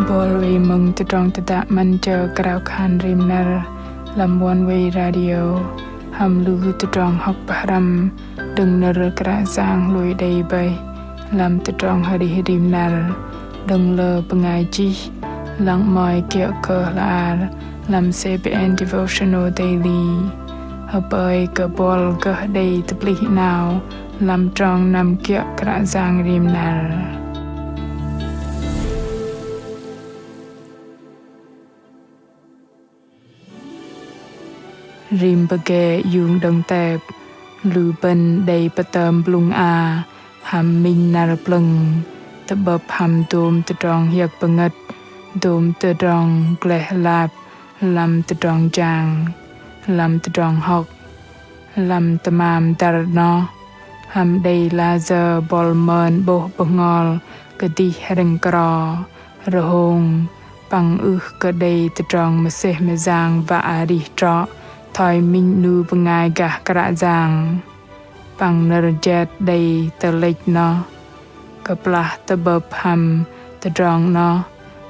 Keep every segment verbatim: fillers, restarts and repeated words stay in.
Bol wei mơ̆ng tơdrong tơdă 'Măn jơ krao khan rim năr lăm Oneway Radio hăm lu tơdrong hŏk pơhrăm đơ̆ng nơ̆r Kră Yang hlôi đei bơih lăm tơdrong arih rim năr đơ̆ng lơ bơngai chih lăng 'mơ̆i kiơ̆ kơ hla ar lăm C B N Devotional Daily. Hơpơi kơ bol gơh đei tơplih 'nao lăm trong năm kiơ̆ Kră Yang rim năr. Rim pơgê iung đơ̆ng tep, lu bơ̆n đei pơtơm blŭng a hăm minh năr plơ̆ng, tơ'bơ̆p hăm dôm tơdrong hiơ̆k pơngơ̆t, dôm tơdrong gleh lap, lăm tơdrong jang, lăm tơdrong hŏk, lăm tơmam dăr noh, hăm đei layơ bol mơn 'bôh bơhngol kơdih hrĕng kro, rơhông, păng ưh kơ đei tơdrong mơsêh mơyang wă arih trŏ thoi minh 'nu bơngai gah Kră Yang. Păng nơ̆r jet đei tơlĕch noh. Kơplah tơ'bơ̆p hăm tơdrong noh,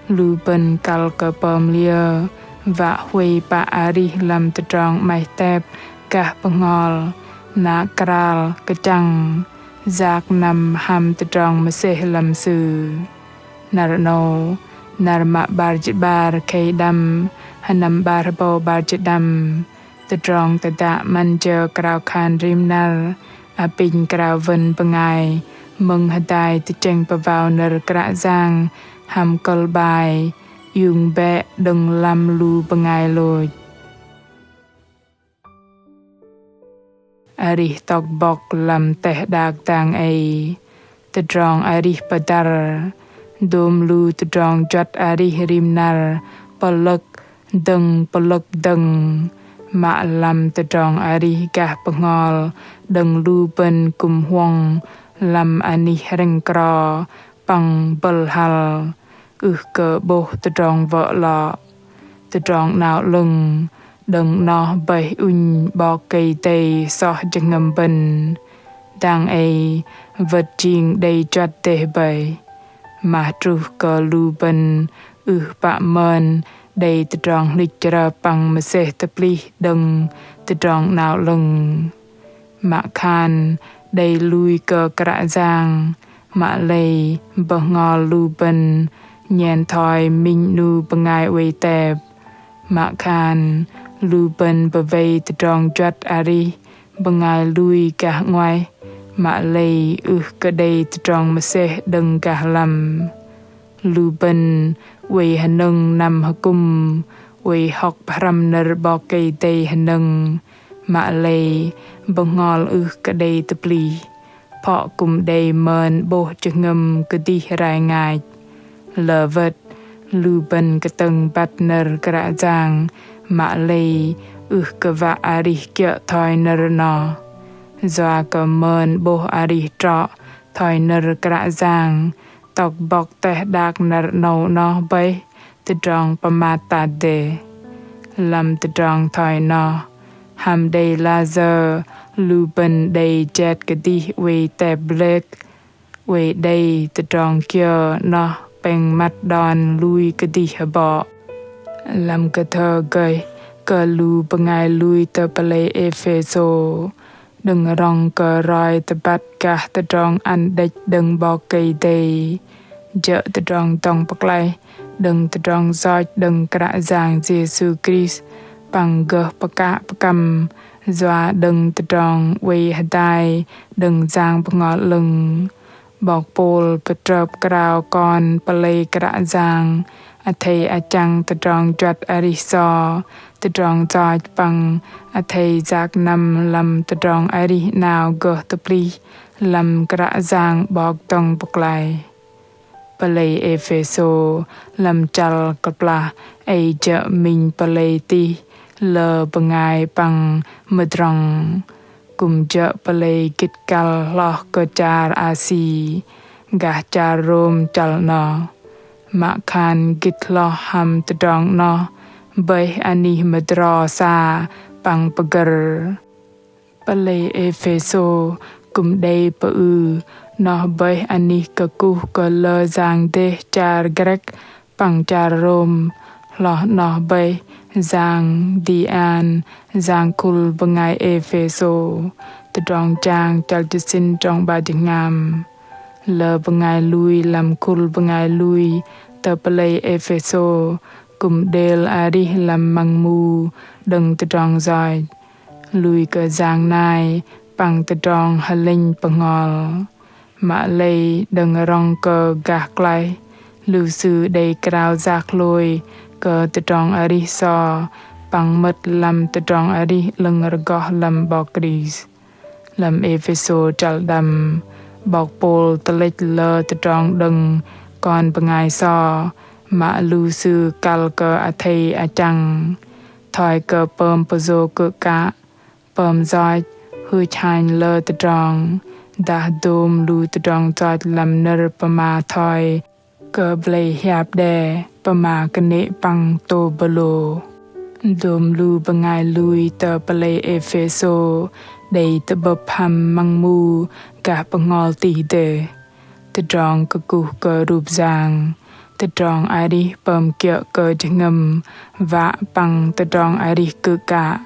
lu bơ̆n kăl kơ pơm liơ wă huay pă arih lăm tơdrong 'maih tep gah bơhngol, na kral kơchăng, yak năm hăm tơdrong mơsêh lăm Sư. Năr 'nâu, năr mă 'bar jĭt 'bar khei đăm, sơnăm 'bar rơbâu 'bar jĭt đăm, tơdrong tơdă 'Măn jơ krao khan rim năr apinh krao wơn bơngai mơ̆ng hơdai tơchĕng pơwao nơ̆r Kră Yang hăm kơ̆l 'bai Iung bĕ đơ̆ng lăm lu bơngai lôch. Arih tŏk bŏk lăm teh đak dang ei. Tơdrong arih pơdăr. Dôm lu tơdrong juăt arih rim năr pơlơ̆k dơ̆ng pơlơ̆k dơ̆ng. Mă lăm tơdrong arih gah bơhngol đơ̆ng lu bơ̆n kư̆m huŏng lăm anih hrĕng kro păng bơ̆l hăl. Ưh kơ 'bôh tơdrong wơ̆ lŏ. Tơdrong 'Nao 'Lơ̆ng đơ̆ng noh bơih ŭnh 'Bok Kei-Dei soh jơhngơ̆m bơ̆n. Dang ei wơ̆t jing đei juăt dêh bơih. Mă truh kơ lu bơ̆n ưh pă mơn đei tơdrong hlĭch chrơp păng mơsêh tơplih đơ̆ng tơdrong 'nao 'lơ̆ng. Mă khan đei lui kơ Kră Yang, mă lei bơhngol lu bơ̆n nhen thoi minh 'nu bơngai oei tep. Mă khan lu bơ̆n bơwei tơdrong juăt arih bơngai lui gah 'nguaih, mă lei ưh kơ đei tơdrong mơsêh đơ̆ng gah lăm. Lu bơ̆n oei hơnơ̆ng năm hơkŭm, oei hŏk pơhrăm nơ̆r 'Bok Kei-Dei hơnơ̆ng, mă lei bơhngol ưh kơ đei tơplih. Phŏ kư̆m đei mơn 'bôh jơhngơ̆m kơdih rai ngach. Lơ wơ̆t, lu bơ̆n kơtơ̆ng băt nơ̆r Kră Yang, mă lei ưh kơ wă arih kiơ̆ thoi nơ̆r noh. Yua kơ mơn 'bôh arih trŏ thoi nơ̆r Kră Yang, tŏk bŏk teh đak năr 'nâu noh bơih tơdrong pơmat tat dêh. Lăm tơdrong thoi noh, hăm đei layơ lu bơ̆n đei jet kơdih oei tep blek, oei đei tơdrong kiơ noh pĕng măt đon lui kơdih hơbŏ. Lăm kơthơ gơih kơ lu bơngai lui tơ pơlei Êphêsô, đơ̆ng rŏng kơ roi tơbăt gah tơdrong ăn đĕch đơ̆ng 'Bok Kei-Dei, jơ̆ tơdrong dŏng pơklaih đơ̆ng tơdrong yoch đơ̆ng Kră Yang Yêsu Krist păng gơh pơkă pơkăm yua đơ̆ng tơdrong oei hơdai đơ̆ng Yang Bơhngol 'Lơ̆ng. 'Bok Pôl pơtrơp krao kon pơlei Kră Yang athei achăng tơdrong juăt arih so, tơdrong yoch păng athei yak năm lăm tơdrong arih 'nao gơh tơplih lăm Kră Yang 'Bok dŏng pơklaih. Pơlei Êphêsô lăm chăl kơplah ei jơ̆ minh pơlei tih lơ bơngai păng mơdrŏng. Kư̆m jơ̆ pơlei gĭt kăl hloh kơ char Asi, gah char Rôm chăl 'noh. Mă khan gĭt hloh hăm tơdrong 'noh bơih anih mơdro sa păng pơgơ̆r. Pơlei Êphêsô kư̆m đei pơư 'noh bơih anih kơkuh kơ lơ yang dêh char Grek păng char Rôm, hloh noh bơih Yang Dian, yang khul bơngai Êphêsô. Tơdrong Jang chăl jơ̆ sĭn trong 'bar jơhngam. Lơ bơngai lui lăm khul bơngai lui tơ pơlei Êphêsô kư̆m đêl arih lăm măng mu đơ̆ng tơdrong yoch, lui kơ yang nai păng tơdrong hơlĕnh bơhngol. Mă lei đơ̆ng rŏng kơ gah klaih, lu sư đei krao yak hlôi kơ tơdrong arih so păng mơ̆t lăm tơdrong arih 'lơ̆ng rơgoh lăm 'Bok Krist. Lăm Êphêsô chăl đăm, 'bok Pôl tơlĕch lơ tơdrong đơ̆ng kon bơngai so, mă lu sư kăl kơ athei achăng. Thoi kơ pơm pơyô kơkă, pơm yoch, hưch hanh lơ tơdrong, dah dôm lu tơdrong yoch lăm nơ̆r pơma thoi kơ blei hiap đe, pơma kơnê̆ păng tô bơlô. Dôm lu bơngai lui tơ pơlei Êphêsô đei tơ'bơ̆p hăm măng mu gah bơhngol tih dêh. Tơdrong kơkuh kơ rup yang, tơdrong arih pơm kiơ̆ kơ jơhngơ̆m, wă păng tơdrong arih kơkă.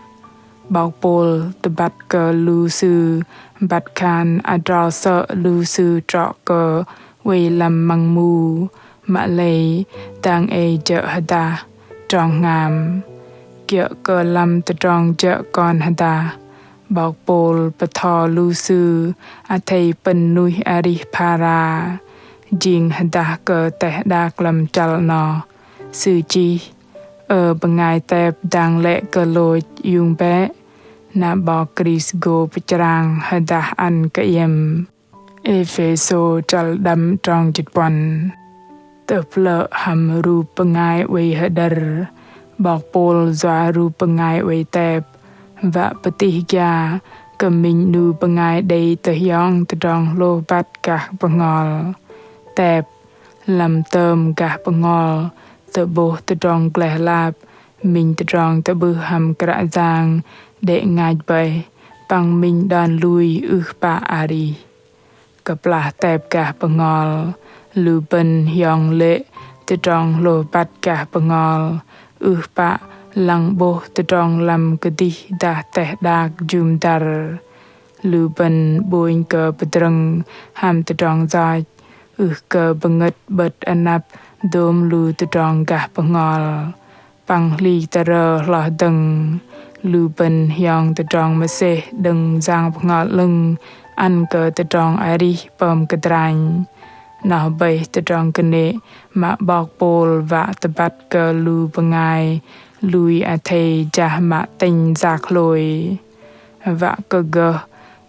'Bok Pôl tơbăt kơ lu sư băt khan adrol sơ̆ lu sư trŏ kơ oei lăm măng mu, mă lei dang ei jơ̆ hơdah, trong hngam. Kiơ̆ kơ lăm tơdrong jơ̆ kon hơdah, 'bok Pôl bơtho lu sư athei pơ̆n nuih arih phara. Jing hơdah kơ teh đak lăm chăl noh, sư chih: Ơ bơngai tep dang lĕ kơ lôch iung bĕ, na 'Bok Krist gô pơchrang hơdah ăn kơ iĕm. Êphêsô chăl đăm trong jĭt puăn. Tơplơ̆ hăm rup bơngai oei hơđơr, 'bok Pôl yua rup bơngai oei tep, wă pơtih gia kơ minh 'nu bơngai đei tơhiong tơdrong hlôh băt gah bơhngol. Tep, lăm tơm gah bơhngol, tơ'bôh tơdrong gleh lap, minh tơdrong tơ'bưh hăm Kră Yang đĕch ngach bơih, păng minh đon lui ưh pă arih. Kơplah tep gah bơhngol, lu bơ̆n hiong lê̆ tơdrong hlôh băt gah bơhngol, ưh pă lăng 'bôh tơdrong lăm kơdih dah teh đak jŭm dăr. Lu bơ̆n 'bônh kơ pơdrơ̆ng hăm tơdrong yoch, ưh kơ bơngơ̆t 'bơ̆t anăp dôm lu tơdrong gah bơhngol. Păng hli tơrơ hloh dơ̆ng, lu bơ̆n hiong tơdrong mơsêh đơ̆ng Yang Bơhngol 'Lơ̆ng ăn kơ tơdrong arih pơm kơdranh. Noh bơih tơdrong kơnê̆ mă 'bok Pôl wă tơbăt kơ lu bơngai lui athei jah mă tĕnh yak hlôi. Wă kơ gơh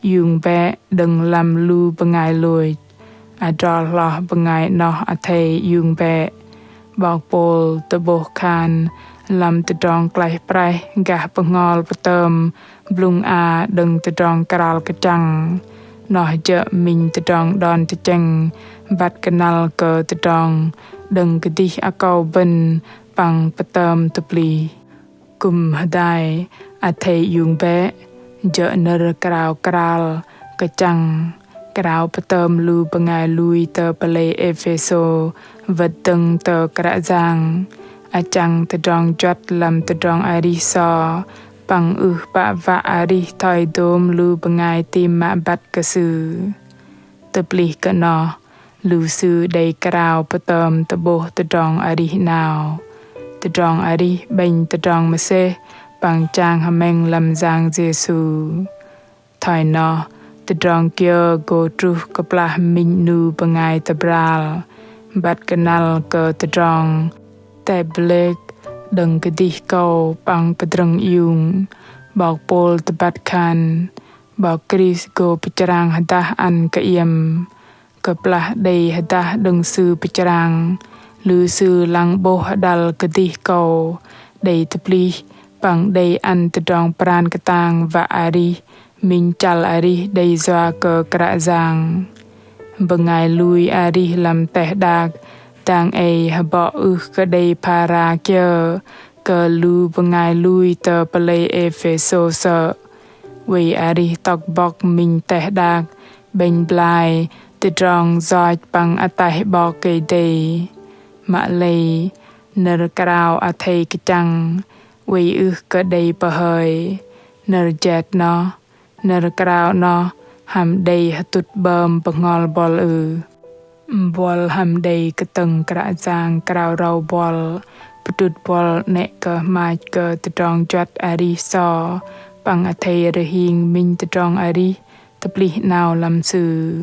iung bĕ đơ̆ng lăm lu bơngai lôch. Adrol hloh bơngai 'noh athei iung bĕ. 'Bok Pôl tơ'bôh khan lăm tơdrong klaih praih gah bơhngol pơtơm blŭng a đơ̆ng tơdrong kral kơchăng. Noh jơ̆ minh tơdrong đon tơchĕng băt kơnăl kơ tơdrong đơ̆ng kơdih akâu bơ̆n păng pơtơm tơplih. Kư̆m hơdai athei iung bĕ, jơ̆ nơ̆r krao kral kơchăng, krao pơtơm lu bơngai lui tơ pơlei Êphêsô wơ̆t dơ̆ng tơ Kră Yang. Achăng tơdrong juăt lăm tơdrong arih so, păng ưh pă wă arih thoi dôm lu bơngai tam mă băt kơ sư. Tơplih kơ noh, lu sư đei krao pơtơm tơ'bôh tơdrong arih 'nao. Tơdrong arih 'bĕnh tơdrong mơsêh păng chang hơmĕng lăm Yang Yêsu. Thoi noh, tơdrong kiơ gô truh kơplah minh 'nu bơngai tơbral, băt kơnăl kơ tơdrong tep blek đơ̆ng kơdih akâu păng pơdrơ̆ng iung. 'Bok Pôl tơbăt khan, 'Bok Krist gô pơchrang hơdah ăn kơ iĕm. Kơplah đei hơdah đơ̆ng Sư pơchrang, lu sư lăng 'bôh hơđăl kơdih akâu, đei tơplih, păng đei ăn tơdrong pran kơtang wă arih, minh chăl arih đei yua kơ Kră Yang. Bơngai lui arih lăm teh đak, dang ei hơbŏ ưh kơ đei phara kiơ kơ lu bơngai lui tơ pơlei Êphêsô sơ̆. Oei arih tŏk bŏk minh teh đak, 'bĕnh blai tơdrong yoch păng ataih 'Bok Kei-Dei. Mă lei nơ̆r krao athei kơchăng oei ưh kơ đei pơhơi. Nơ̆r jet noh, nơ̆r krao noh hăm đei hơtŭt 'bơm bơhngol buăl ưh? Buăl hăm đei kơtơ̆ng Kră Yang krao râu buăl, pơdrŭt buăl 'nĕ kơ hmach kơ tơdrong juăt arih so păng athei rơhing minh tơdrong arih tơplih 'nao lăm Sư.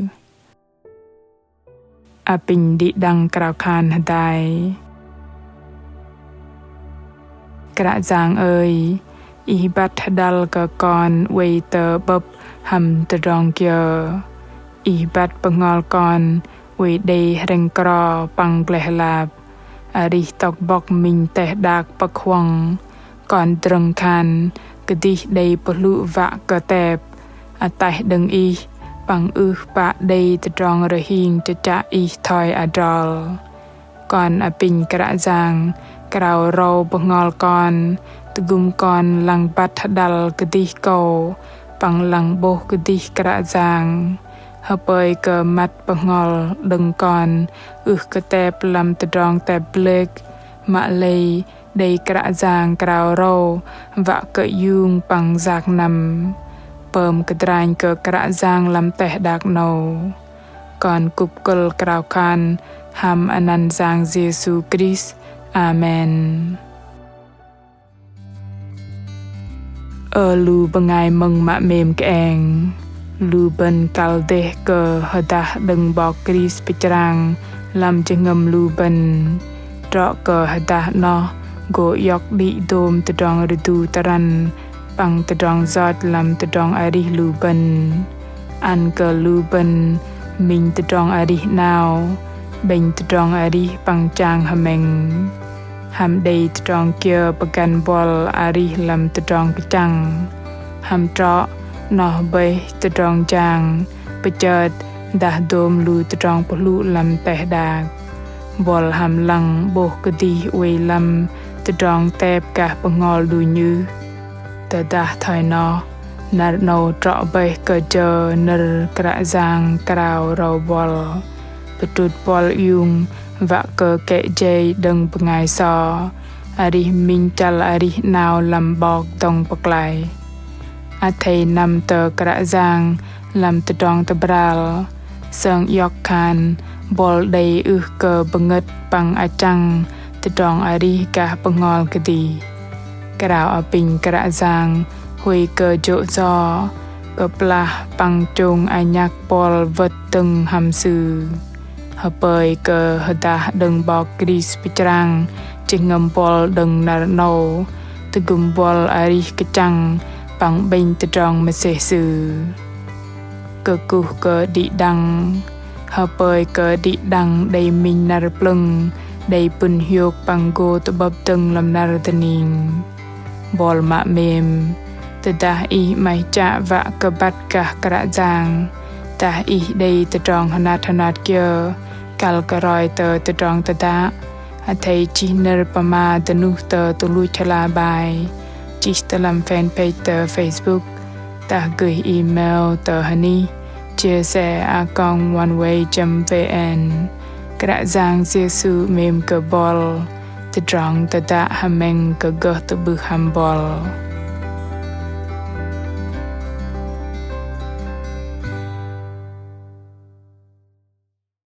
Apinh đĭ đăng krao khan hơdai. Kră Yang ơi, Ih băt hơđăl kơ kon oei tơ 'bơ̆p hăm tơdrong kiơ. Ih băt bơhngol kon oei đei hrĕng kro păng gleh lap. Arih tŏk bŏk minh teh đak pơ̆k huŏng. Kon drơ̆ng khan kơdih đei pơhlŭ wă kơ tep ataih đơ̆ng Ih, păng ưh pă đei tơdrong rơhing chơchă Ih thoi adrol. Kon apinh Kră Yang krao râu bơhngol kon, tơgŭm kon lăng băt hơđăl kơdih kâu, păng lăng 'bôh kơdih Kră Yang. Hơpơi kơ măt bơhngol đơ̆ng kon ưh kơ tep lăm tơdrong tep blek, mă lei đei Kră Yang krao râu wă kơ iung păng yak năm. Pơm kơdranh kơ Kră Yang lăm teh đak 'nâu. Kon kŭp kơ̆l krao khan hăm anăn Yang Yêsu Krist. Amen. Ơ lu bơngai mơ̆ng mă 'mêm kơeng. Lu bơ̆n kăl dêh kơ hơdah đơ̆ng 'Bok Krist pơchrang lăm jơhngơ̆m lu bơ̆n. Trŏ kơ hơdah noh gô iŏk đĭ dôm tơdrong rơdu tơrăn păng tơdrong yoch lăm tơdrong arih lu bơ̆n. Ăn kơ lu bơ̆n minh tơdrong arih 'nao, 'bĕnh tơdrong arih păng chang hơmĕng. Hăm đei tơdrong kiơ pơgăn buăl arih lăm tơdrong kơchăng. Hăm trŏ noh bơih tơdrong jang pơchơt dah dôm lu tơdrong pơhlŭ lăm teh đak. Buăl hăm lăng 'bôh kơdih oei lăm tơdrong tep gah bơhngol đunh ưh. Tơdah thoi noh, năr 'nâu trŏ bơih kơ jơ nơ̆r Kră Yang krao râu buăl, pơdrŭt buăl iung wă kơ kĕ jei đơ̆ng bơngai so arih minh chăl arih 'nao lăm 'Bok dŏng pơklaih. Athei năm tơ Kră Yang lăm tơdrong tơbral, sơng iŏk khan buăl đei ưh kơ bơngơ̆t păng achăng tơdrong arih gah bơhngol kơdih. Krao apinh Kră Yang huay kơ jô̆ yo, kơplah păng chông anhăk buăl wơ̆t dơ̆ng hăm Sư. Hơpơi kơ hơdah đơ̆ng 'Bok Krist pơchrang jơhngơ̆m buăl đơ̆ng năr 'nâu, tơgŭm buăl arih kơchăng păng 'bĕnh tơdrong mơsêh Sư. Kơkuh kơ đĭ đăng. Hơpơi kơ đĭ đăng đei minh năr plơ̆ng, đei pŭn hiôk păng gô tơ'bơ̆p dơ̆ng lăm năr dơning. Buăl mă 'mêm, tơdah ih 'maih chă wă kơ băt gah Kră Yang, dah ih đei tơdrong hơnat hơnat kiơ kăl kơ roi tơ tơdrong tơdă, athei chih nơ̆r pơma dơnuh tơ tơluch hla bơar, chih tơ lăm fanpage tơ Facebook, dah gơih email tơ hơnih chia sẻ a còng oneway chấm vn. Kră Yang Yêsu 'mêm kơ buăl. Tơdrong tơdă hơmĕng kơ gơh tơ'bưh hăm buăl.